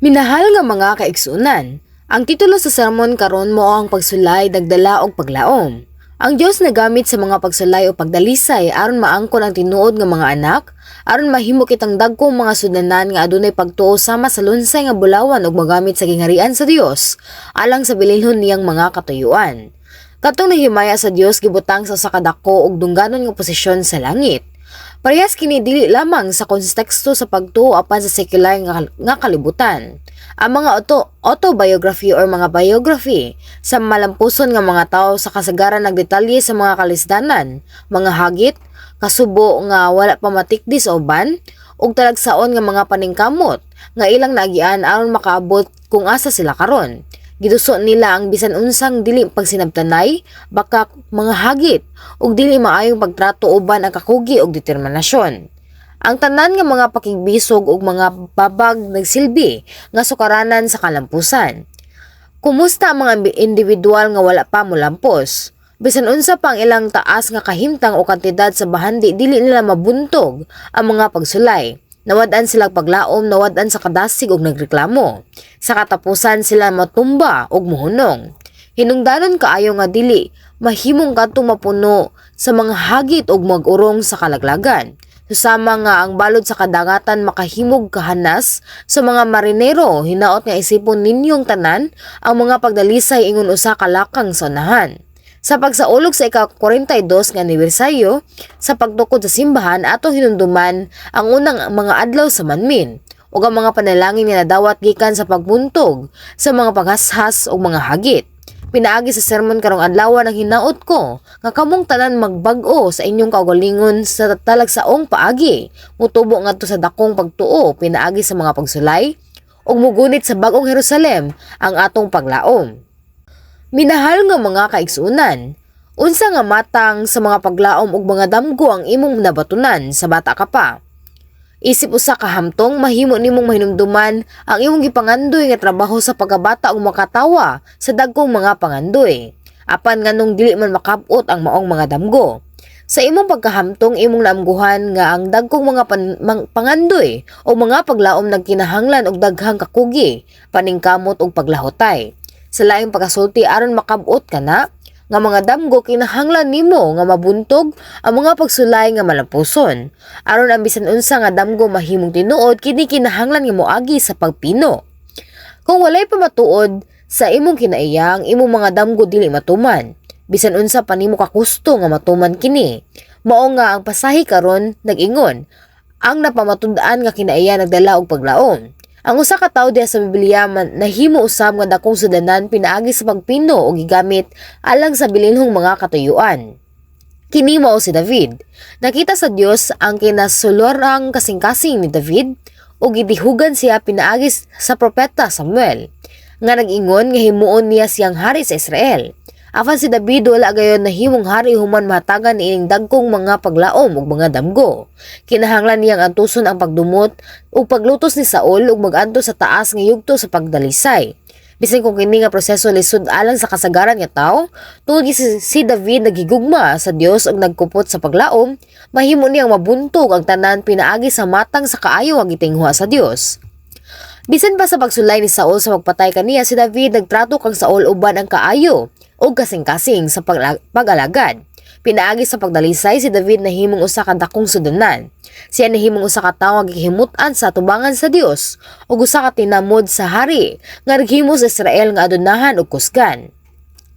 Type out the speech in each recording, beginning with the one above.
Minahal nga mga kaigsuonan, ang titulo sa sermon karon mao ang "Pagsulay nagdala og paglaom." Ang Dios nagamit sa mga pagsulay o pagdalisay aron maangkon ang tinuod nga mga anak, aron mahimo kitang dagkong mga sudlanan nga adunay pagtuo sama sa lunsay nga bulawan ug magamit sa gingharian sa Dios alang sa bilinhon niyang mga katuyuan. Katong nahimaya sa Dios gibutang sa usa ka dako ug dungganon nga posisyon sa langit. Parehas kini dili lamang sa konteksto sa pagtuo apan sa sekular nga kalibutan. Ang mga autobiography or mga biography sa malampuson nga mga tawo sa kasagaran nagdetalye sa mga kalisdanan, mga hagit, kasubo nga wala pa matikdi sa uban, ug talagsaon nga mga paningkamot nga ilang naagian aron makaabot kung asa sila karon. Giduso nila ang bisan unsang dili pagsinabtanay, bakak, mga hagit, ug dili maayong pagtrato uban ang kakugi ug determinasyon. Ang tanan nga mga pakigbisog ug mga babag nagsilbi nga sukaranan sa kalampusan. Kumusta ang mga individual nga wala pa molampos? Bisan unsa pa ang ilang taas nga kahimtang o kantidad sa bahandi, dili nila mabuntog ang mga pagsulay. Nawad-an sila paglaom, nawad-an sa kadasig ug nagreklamo. Sa katapusan, sila matumba ug mohunong. Hinungdanon kaayo nga dili mahimong kadtong mapuno sa mga hagit ug mag-urong sa kalaglagan. Susama nga ang balod sa kadagatan makahimog kahanas sa mga marinero, hinaot nga isipon ninyong tanan ang mga pagdalisay ingon usa ka lakang sa unahan. Sa pagsaulog sa ika-42 nga anibersaryo sa pagtukod sa simbahan, atong hinumduman ang unang mga adlaw sa manmin ug ang mga panalangin nga nadawat gikan sa pagbuntog sa mga paghashas ug mga hagit. Pinaagi sa sermon karong adlaw, ang hinaot ko nga kamong tanan magbag-o sa inyong kaugalingon sa talagsaong paagi, mutubo ngadto sa dakong pagtuo pinaagi sa mga pagsulay ug mugunit sa bagong Jerusalem ang atong paglaom. Minahal nga mga kaigsuonan, unsa nga matang sa mga paglaom ug mga damgo ang imong nabatunan sa bata ka pa? Isip usa ka hamtong, mahimo nimong mahinumduman ang imong gipangandoy nga trabaho sa pagkabata ug makatawa sa dagkong mga pangandoy. Apan nganong dili man makab-ot ang maong mga damgo? Sa imong pagkahamtong, imong naamguhan nga ang dagkong mga pangandoy o mga paglaom nagkinahanglan og daghang kakugi, paningkamot ug paglahutay. Sa laing pagkasulti, aron makab-ot kana nga mga damgo, kinahanglan nimo nga mabuntog ang mga pagsulay nga malampuson. Aron ang bisan unsa nga damgo mahimong tinuod, kini kinahanglan nga moagi sa pagpino. Kung walay pamatuod sa imong kinaiya, ang imong mga damgo dili matuman, bisan unsa pa nimo kakusto nga matuman kini. Mao nga ang pasahe karon nag-ingon, "Ang napamatud-an nga kinaiya nagdala og paglaom." Ang usa ka tawo diha sa Biblia man nahimo usab nga dakong sudanan pinaagi sa pagpino o gigamit alang sa bilinhong mga katuyuan. Kini mao si David. Nakita sa Dios ang kinasulorang kasing-kasing ni David ug gidihugan siya pinaagi sa propeta Samuel nga nag-ingon nga himuon niya siyang hari sa Israel. Apan si David wala gayon nahimong hari human mahatagan niining dagkong mga paglaom ug mga damgo. Kinahanglan niyang antuson ang pagdumot ug paglutos ni Saul ug mag-antos sa taas nga yugto sa pagdalisay. Bisan kung kini nga proseso lisod alang sa kasagaran nga tawo, tungod si David naghigugma sa Dios ug nagkupot sa paglaom, mahimo niyang mabuntog ang tanan pinaagi sa matang sa kaayo nga gitinguha sa Dios. Bisan pa sa pagsulay ni Saul sa pagpatay kaniya, si David nagtrato kang Saul uban ang kaayo ug kasing-kasing sa pag-alagad. Pinaagi sa pagdalisay, si David nahimong usa ka dakong sudanan. Siya nahimong usa ka tawo nga gihimut-an sa atubangan sa Dios ug usa ka tinamod sa hari nga naghimo sa Israel nga adunahan ug kusgan.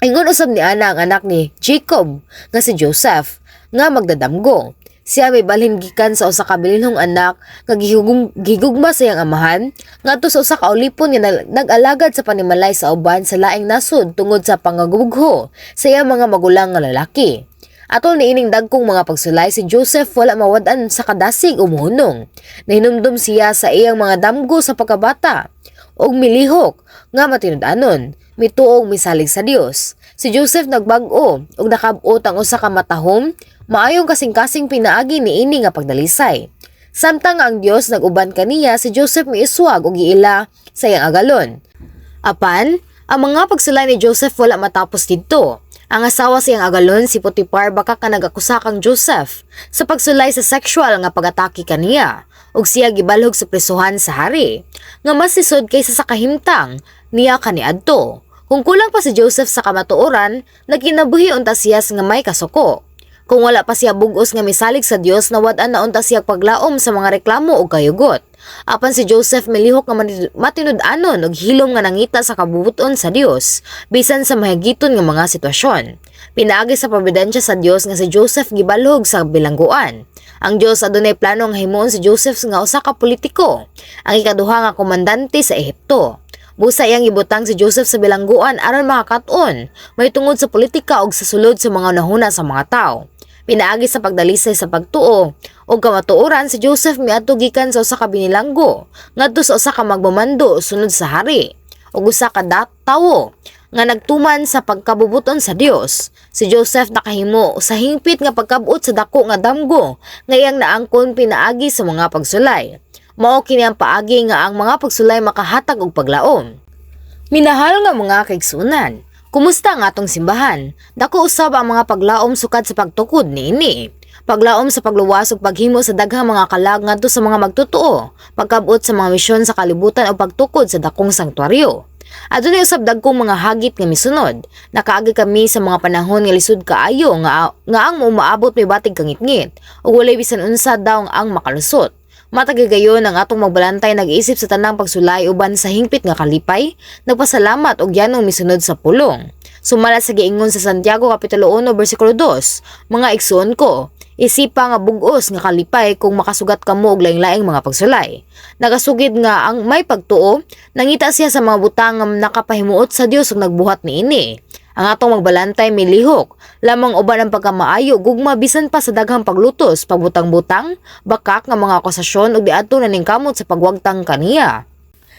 Ingon usab ni ana ang anak ni Jacob nga si Joseph nga magdadamgo. Siya mibalhin gikan sa usa ka bilinhong anak nga gihigugma sa iyang amahan ngadto sa usa ka ulipon nga nag-alagad sa panimalay sa uban sa laing nasod tungod sa pangagubugho sa iyang mga magulang nga lalaki. Atol niining dagkong mga pagsulay, si Joseph wala mawad-an sa kadasig o muhunong. Nahinumdum siya sa iyang mga damgo sa pagkabata ug milihok nga matinud-anon, mituo ug misalig sa Dios. Si Joseph nagbag-o ug nakab-ot ang usa ka matahom, maayong kasing-kasing pinaagi niini nga pagdalisay. Samtang ang Dios nag-uban kaniya, si Joseph miiswag ug giila sa iyang agalon. Apan, ang mga pagsulay ni Joseph wala matapos didto. Ang asawa sa iyang agalon, si Potiphar, baka ka nag-akusa kang Joseph sa pagsulay sa sexual nga pag-atake kaniya. ug siya gibalhog sa presohan sa hari nga mas lisod kaysa sa kahimtang niya kaniadto. Kung kulang pa si Joseph sa kamatuoran, nagkinabuhi unta siya nga may kasuko. Kung wala pa siya bug-os nga misalig sa Dios, nawad-an na unta siya paglaom sa mga reklamo ug kayugot. Apan si Joseph milihok nga matinud-anon ug hilom nga nangita sa kabubuton sa Dios bisan sa mahigiton nga mga sitwasyon. Pinaagi sa providensya sa Dios nga si Joseph gibalhog sa bilangguan. Ang Dios adunay plano nga himuon si Joseph nga usa ka politiko, ang ikaduha nga komandante sa Ehipto. Busa iyang ibutang si Joseph sa bilangguan aron makakat-on may tungod sa politika ug sa sulod sa mga hunahuna sa mga tawo. Pinaagi sa pagdalisay sa pagtuo ug kamatuoran, si Joseph miadto gikan sa usa ka binilanggo ngadto sa usa ka magmamando sunod sa hari ug usa ka tawo nga nagtuman sa pagkabubuton sa Dios. Si Joseph nakahimo sa hingpit nga pagkabot sa dako nga damgo nga iyang naangkon pinaagi sa mga pagsulay. Mao kini ang paagi nga ang mga pagsulay makahatag og paglaom. Minahal nga mga kaigsunan, kumusta ang atong simbahan? Dako usab ang mga paglaom sukad sa pagtukod niini. Paglaom sa pagluwas ug paghimo sa daghang mga kalag ngadto sa mga magtotoo, pagkabot sa mga misyon sa kalibutan o pagtukod sa dakong sanktuaryo. Adunay usab dagkong mga hagit nga misunod. Nakaagi kami sa mga panahon nga lisod kaayo nga ang umaabot may batig kangitngit ug walay bisan unsa daw ang makalusot. Matag higayon, ang atong magbalantay nag-isip sa tanang pagsulay uban sa hingpit nga kalipay, nagpasalamat og yanong misunod sa pulong. Sumala sa giingon sa Santiago Kapitulo 1 bersikulo 2, "Mga igsuon ko, isipa nga bug-os nga kalipay kung makasugat kamo og laing-laing mga pagsulay." Nagasugid nga ang may pagtuo, nangita siya sa mga butang nga nakapahimuot sa Dios ug nagbuhat niini. Ang atong magbalantay milihok lamang uban ang pagkamaayo, gugma, bisan pa sa daghang paglutos, pagbutang-butang, bakak nga mga akusasyon ug diadto naningkamot sa pagwagtang kaniya.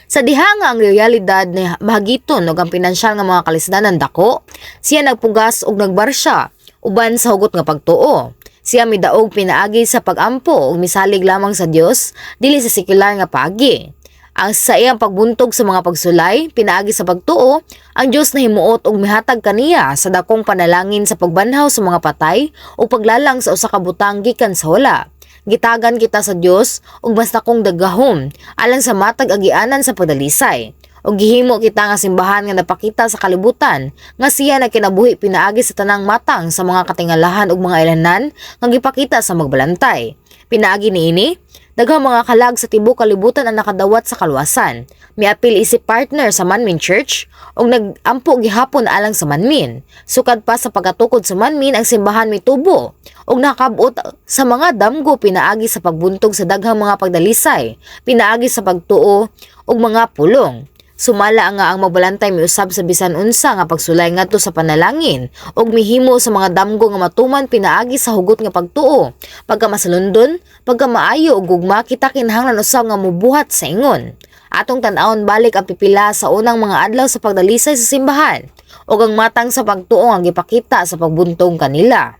Sa diha nga ang realidad na mahagiton ug ang pinansyal nga mga kalisdanan dako, siya nagpugas ug nagbarsya uban sa hugot nga pagtuo. Siya midaog pinaagi sa pagampo ug misalig lamang sa Dios, dili sa sekular nga paagi. Ang sa iyang pagbuntog sa mga pagsulay, pinaagi sa pagtuo, ang Dios nahimuot og mihatag kaniya sa dakong panalangin sa pagbanhaw sa mga patay o paglalang sa usa ka butang gikan sa wala. Gitagan kita sa Dios og mas dakong gahom alang sa matag agianan sa pagdalisay. Og gihimo kita nga simbahan nga napakita sa kalibutan nga siya nagkinabuhi pinaagi sa tanang matang sa mga katingalahan ug mga ilanan nga gipakita sa magbalantay. Pinaagi niini, daghang mga kalag sa tibuok kalibutan ang nakadawat sa kaluwasan. Miapil isip partner sa Manmin Church ug nagampo gihapon alang sa Manmin. Sukad pa sa pagkatukod sa Manmin, ang simbahan mitubo ug nakabot sa mga damgo pinaagi sa pagbuntog sa daghang mga pagdalisay, pinaagi sa pagtuo ug mga pulong. Sumala nga ang magbalantay miusab sa bisan unsa nga pagsulay ngadto sa panalangin ug mihimo sa mga damgo nga matuman pinaagi sa hugot nga pagtuo. Pagka masalundon, pagka maayo ug gugma, kita kinahanglan usab nga mubuhat sa ingon. Atong tan-awon balik ang pipila sa unang mga adlaw sa pagdalisay sa simbahan ug ang matang sa pagtuo nga gipakita sa pagbuntong kanila.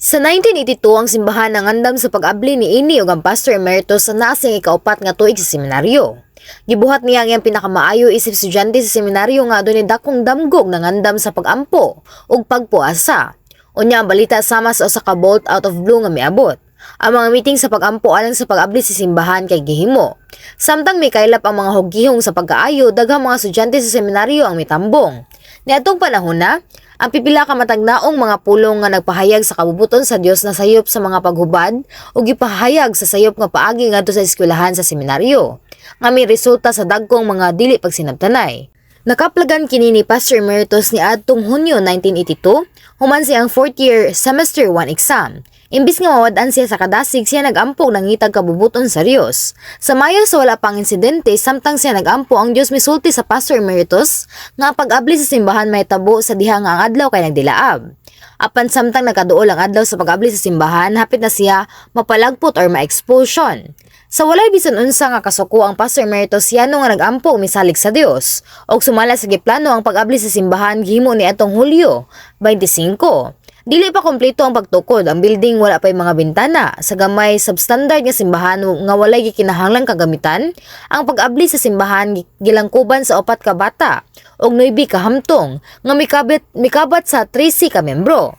Sa 1982, ang simbahan nangandam sa pag-abli niini ug ang pastor emeritus sa naa siyang ikaupat nga tuig sa seminaryo. Gibuhat niya ang iyang pinakamaayo isip estudyante sa seminaryo nga adunay dakong damgog nangandam sa pag-ampo ug pagpuasa. Unya ang balita sama sa usa ka bolt out of blue nga miabot. Ang mga meeting sa pag-ampo alang sa pag-abli sa simbahan kay gihimo. Samtang mikaylap ang mga hugihong sa pagkaayo, daghang mga estudyante sa seminaryo ang mitambong. Niadtong panahon na, ang pipila ka matagnaong mga pulong nga nagpahayag sa kabubuton sa Dios na sayop sa mga paghubad ug gipahayag sa sayop nga paagi ngadto sa eskwelahan sa seminaryo nga may resulta sa dagkong mga dili pagsinabtanay. Nakaplagan kini ni Pastor Emeritus ni adtong Hunyo 1982 human siyang fourth year semester 1 exam. Imbis nga mawad-an siya sa kadasig, siya nagampo, nangitag kabubuton sa Dios. Sa Mayo, sa wala pang insidente, samtang siya nagampo, ang Dios misulti sa Pastor Emeritus nga ang pag-abli sa simbahan mahitabo sa diha nga ang adlaw kay nagdilaab. Apan samtang nakaduol ang adlaw sa pag-abli sa simbahan, hapit na siya mapalagpot or ma-expulsion. Sa walay bisan unsa nga kasuko, ang Pastor Emeritus yano nga nagampo, misalig sa Dios. Og sumala sa giplano, ang pag-abli sa simbahan gihimo ni atong Hulyo 25. Dili pa kompleto ang pagtukod, ang building wala pay mga bintana. Sa gamay substandard nga simbahan nga walay gikinahanglang kagamitan, ang pag-abli sa simbahan gilangkuban sa upat ka bata ug 9 ka hamtong nga mikabat sa 13 ka membro.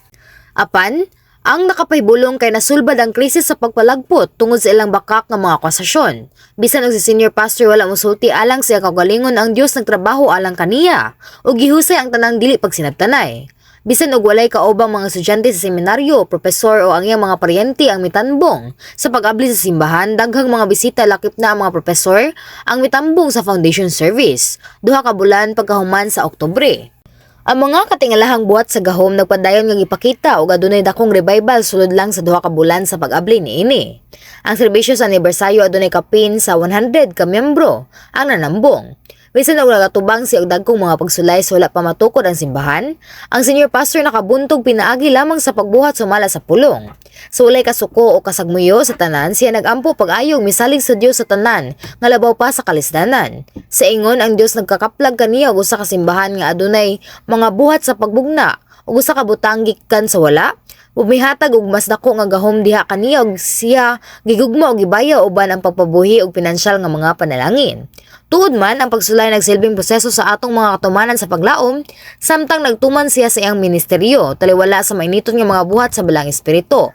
Apan, Ang nakapahibulong kay nasulbad ang krisis sa pagpalagpot tungod sa ilang bakak nga mga akusasyon. Bisan og si senior pastor wala mosulti alang sa iyang kaugalingon, ang Dios nagtrabaho alang kaniya ug gihusay ang tanang dili pagsinabtanay. Bisan og walay kaubang mga estudyante sa seminaryo, propesor o ang iyang mga paryente ang mitambong sa pag-abli sa simbahan, daghang mga bisita, lakip na ang mga propesor, ang mitambong sa foundation service 2 ka bulan pagkahuman sa Oktubre. Ang mga katingalahang buhat sa gahom nagpadayon nga gipakita ug adunay dakong revival sulod lang sa 2 ka bulan sa pag-abli niini. Ang serbisyo sa anibersaryo, adunay kapin sa 100 ka miyembro ang nanambong. Bisan og nagatubang siya og dagkong mga pagsulay sa wala pa matukod ang simbahan, ang senior pastor nakabuntog pinaagi lamang sa pagbuhat sumala sa pulong. Sa walay kasuko o kasagmuyo sa tanan, siya nagampo pag-ayo ug misalig sa Dios sa tanan nga labaw pa sa kalisdanan. Sa ingon, ang Dios nagkakaplag kaniya og usa ka simbahan nga adunay mga buhat sa pagbugna ug usa ka butang gikan sa wala, ug mihatag og mas dako nga gahom diha kaniya ug siya gigugma og gibaya uban ang pagpabuhi og pinansyal nga mga panalangin. Tuod man, ang pagsulay nagsilbing proseso sa atong mga katumanan sa paglaom samtang nagtuman siya sa iyang ministeryo, taliwala sa mainiton nga mga buhat sa Balaang Espiritu.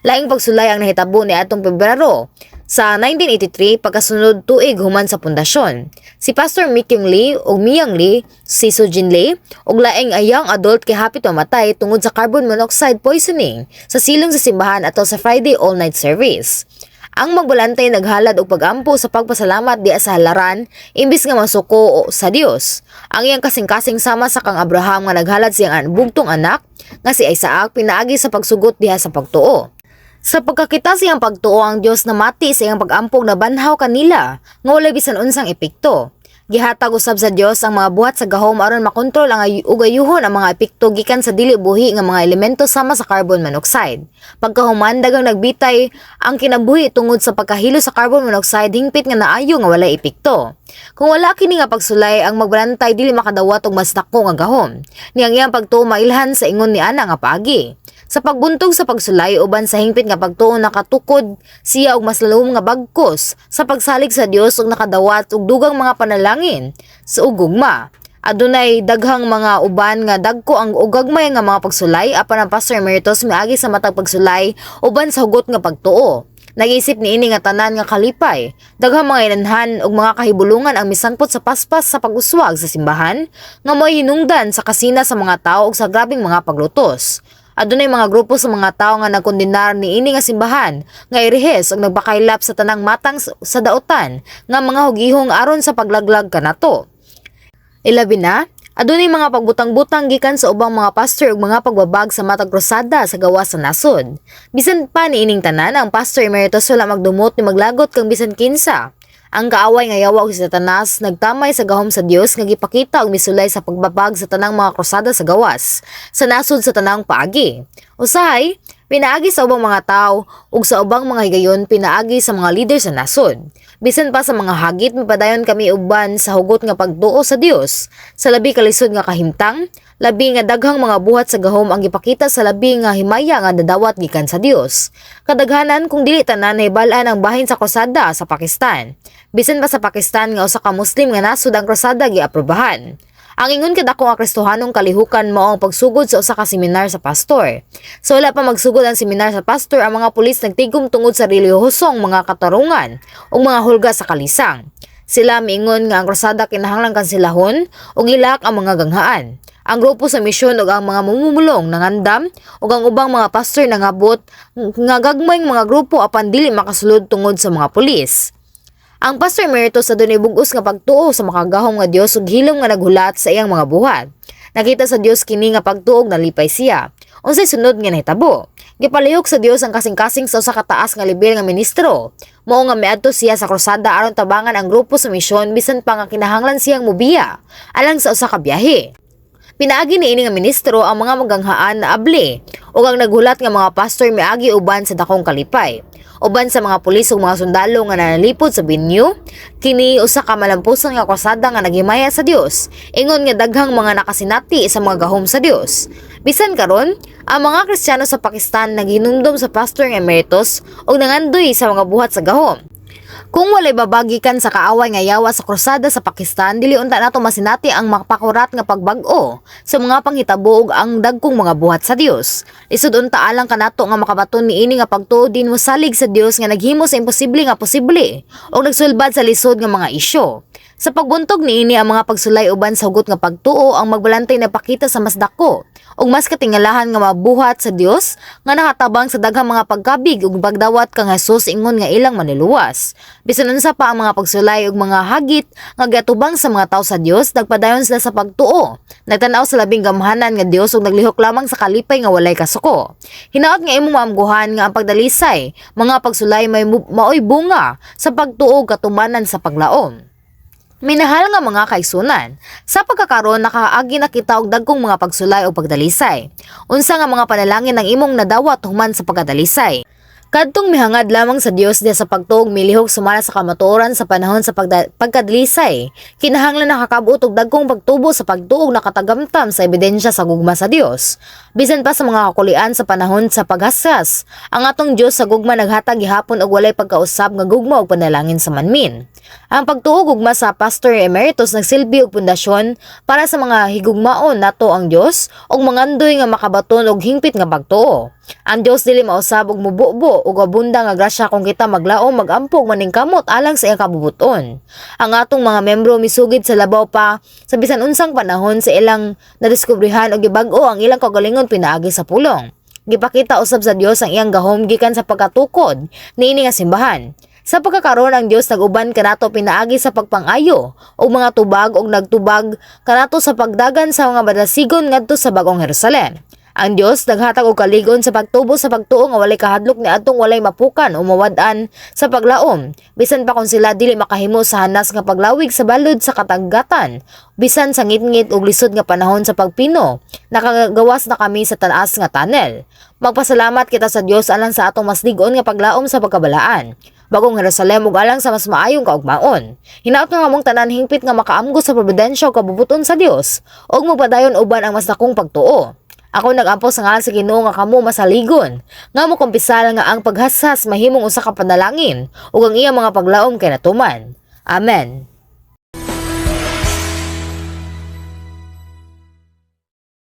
Laing pagsulay ang nahitabo ni atong Pebrero sa 1983, pagkasunod tuig human sa pundasyon. Si Pastor Mikyung Lee ug Miyang Lee, si Sujin Lee ug laing young adult kay hapit mamatay tungod sa carbon monoxide poisoning sa silong sa simbahan atol sa Friday all night service. Ang magbalantay naghalad og pagampo sa pagpasalamat diha sa halaran imbis nga masuko sa Dios. Ang iyang kasing-kasing sama sa kang Abraham nga naghalad siyang bugtong anak nga si Isaac pinaagi sa pagsugot diha sa pagtuo. Sa pagkakita sa iyang pagtuo, ang Dios namati sa iyang pag-ampo ug nabanhaw kanila nga walay bisan unsang epekto. Gihatag usab sa Dios ang mga buhat sa gahom aron makontrol ang ug ayuhon ang mga epekto gikan sa dili buhi nga mga elemento sama sa carbon monoxide. Pagkahuman, daghang nagbitay ang kinabuhi tungod sa pagkahilo sa carbon monoxide hingpit nga naayo nga walay epekto. Kung wala kini nga pagsulay, ang magbalantay dili makadawat og mas dako nga gahom. Ni ang iyang pagtuo mailhan sa ingon ni ana nga paagi. Sa pagbuntog sa pagsulay uban sa hingpit nga pagtuo, nakatukod siya og mas lalom nga bagkos sa pagsalig sa Dios ug nakadawat og dugang mga panalangin sa ug gugma. Adunay daghang mga uban nga dagko ang ug gagmay nga mga pagsulay, apan ang Pastor Emeritus miagi sa matag pagsulay uban sa hugot nga pagtuo. Nag-isip niini nga tanan nga kalipay. Daghang mga inanhan ug mga kahibulungan ang misangpot sa paspas sa pag-uswag sa simbahan nga mo'y hinungdan sa kasina sa mga tao ug sa grabeng mga paglutos. Adunay mga grupo sa mga tao nga nagkondenar niini nga simbahan nga erehes ug nagpakaylap sa tanang matang sa daotan nga mga hugihong aron sa paglaglag kanato. Ilabi na, adunay mga pagbutang-butang gikan sa ubang mga pastor ug mga pagbabag sa matag krusada sa gawas sa nasod. Bisan pa niining tanan, ang pastor emeritus wala magdumot ni maglagot kang bisan kinsa. Ang kaaway nga yawa ug si Satanas nagtamay sa gahom sa Dios nga gipakita og misulay sa pagbabag sa tanang mga krusada sa gawas sa nasod sa tanang paagi. Usahay, pinaagi sa ubang mga tao ug sa ubang mga higayon pinaagi sa mga leader sa nasod. Bisan pa sa mga hagit, mipadayon kami uban sa hugot nga pagtuo sa Dios. Sa labi kalisod nga kahimtang, labi nga daghang mga buhat sa gahom ang gipakita sa labi nga himaya nga nadawat gikan sa Dios. Kadaghanan, kung dili tanan, nahibal-an ang bahin sa krusada sa Pakistan. Bisan pa sa Pakistan nga usa ka Muslim nga nasod, ang krusada giaprobahan. Ang ingon kadako nga Kristohanong kalihukan mao ang pagsugod sa usa ka seminar sa pastor. Sa wala pa magsugod ang seminar sa pastor, ang mga pulis nagtigom tungod sa relihiyosong mga katarungan ug mga hulga sa kalisang. Sila miingon nga ang krusada kinahanglan kanselahon ug ilak ang mga ganghaan. Ang grupo sa misyon ug ang mga mamumulong nangandam ug ang ubang mga pastor nangabot nga gagmayng mga grupo apan dili makasulod tungod sa mga pulis. Ang Pastor Emeritus adunay bug-os nga pagtuo sa makagagahom nga Dios ug hilom nga naghulat sa iyang mga buhat. Nakita sa Dios kini nga pagtuo ug nalipay siya. Unsay sunod nga nahitabo? Gipalihok sa Dios ang kasing-kasing sa usa ka taas nga lebel nga ministro. Mao nga miadto siya sa krusada aron tabangan ang grupo sa misyon bisan pa nga kinahanglan siyang mobiya alang sa usa ka biyahe. Pinaagi niini nga ministro, ang mga maganghaan na abli ug ang naghulat nga mga pastor miagi uban sa dakong kalipay. Uban sa mga pulis ug mga sundalo nga nanalipod sa venue, kini usa ka malampuson nga krusada nga naghimaya sa Dios. Ingon nga daghang mga nakasinati sa mga gahom sa Dios. Bisan karon, ang mga Kristiyano sa Pakistan naghinumdom sa pastor nga emeritus ug nangandoy sa mga buhat sa gahom. Kung walay babag gikan sa kaaway nga yawa sa krusada sa Pakistan, dili unta nato masinati ang mapakurat nga pagbag-o sa mga panghitabo ug ang dagkong mga buhat sa Dios. Lisod unta alang kanato nga makabaton niini nga pagtuo din mosalig sa Dios nga naghimo sa imposible nga posible ug nagsulbad sa lisod nga mga isyu. Sa pagbuntog niini, ang mga pagsulay uban sa hugot nga pagtuo ang magbalantay nagpakita sa mas dako ug mas katingalahan nga mabuhat sa Dios nga nakatabang sa daghang mga pagkabig ug pagdawat kang Jesus ingon nga ilang manluluwas. Bisan unsa pa ang mga pagsulay ug mga hagit nga giatubang sa mga tawo sa Dios, nagpadayon sila sa pagtuo. Nagtan-aw sa labing gamhanan nga Dios ug naglihok lamang sa kalipay nga walay kasuko. Hinaot nga imong maamguhan nga ang pagdalisay, mga pagsulay may maoy bunga sa pagtuo ug katumanan sa paglaom. Minahal nga mga kaigsunan, sa pagkakaron nakaagi na kita og dagkong mga pagsulay o pagdalisay. Unsa nga mga panalangin ang imong nadawat human sa pagdalisay? Kadtong mihangad lamang sa Dios diha sa pagtuo ug milihok sumala sa kamatuoran sa panahon sa pagkadalisay, kinahanglan nakakabot og dagkong pagtubo sa pagtuo ug nakatagamtam sa ebidensya sa gugma sa Dios. Bisan pa sa mga kakulian sa panahon sa paghasas, ang atong Dios sa gugma naghatag gihapon og walay pagkausab nga gugma ug panalangin sa manmin. Ang pagtuo gugma sa Pastor Emeritus nagsilbi og pundasyon para sa mga higugmaon nato ang Dios ug mangandoy nga makabaton og hingpit nga pagtuo. Ang Dios dili mausab og mububo og abunda nga grasya kung kita maglaom, magampo ug maningkamot alang sa iyang kabubuton. Ang atong mga membro misugid sa labaw pa sa bisan unsang panahon sa ilang nadiskubrehan og gibag-o ang ilang kaugalingon pinaagi sa pulong. Gipakita usab sa Dios ang iyang gahom gikan sa pagkatukod niini nga simbahan. Sa pagkakaron, ang Dios nag-uban kanato pinaagi sa pagpangayo og mga tubag og nagtubag kanato sa pagdagan sa mga madasigon ngadto sa Bagong Jerusalem. Ang Dios naghatag og kaligon sa pagtubo sa pagtuo nga walay kahadlok niadtong walay mapukan o mawad-an sa paglaom, bisan pa kung sila dili makahimo sa hanas nga paglawig sa balod sa katagatan, bisan sa ngitngit ug lisod nga panahon sa pagpino. Nakagawas na kami sa taas nga tunnel. Magpasalamat kita sa Dios alang sa atong mas lig-on nga paglaom sa pagkabalaan, Bagong Jerusalem ug alang sa mas maayong kaugmaon. Hinaot nga kamong tanan hingpit nga makaamgo sa providensya ug kabubuton sa Dios ug magpadayon uban ang mas dakong pagtuo. Ako nagampo sa ngalan sa Ginoo nga kamo masaligon, nga mokumpisal nga ang paghasas mahimong usa ka panalangin ug ang iyang mga paglaom kay natuman. Amen.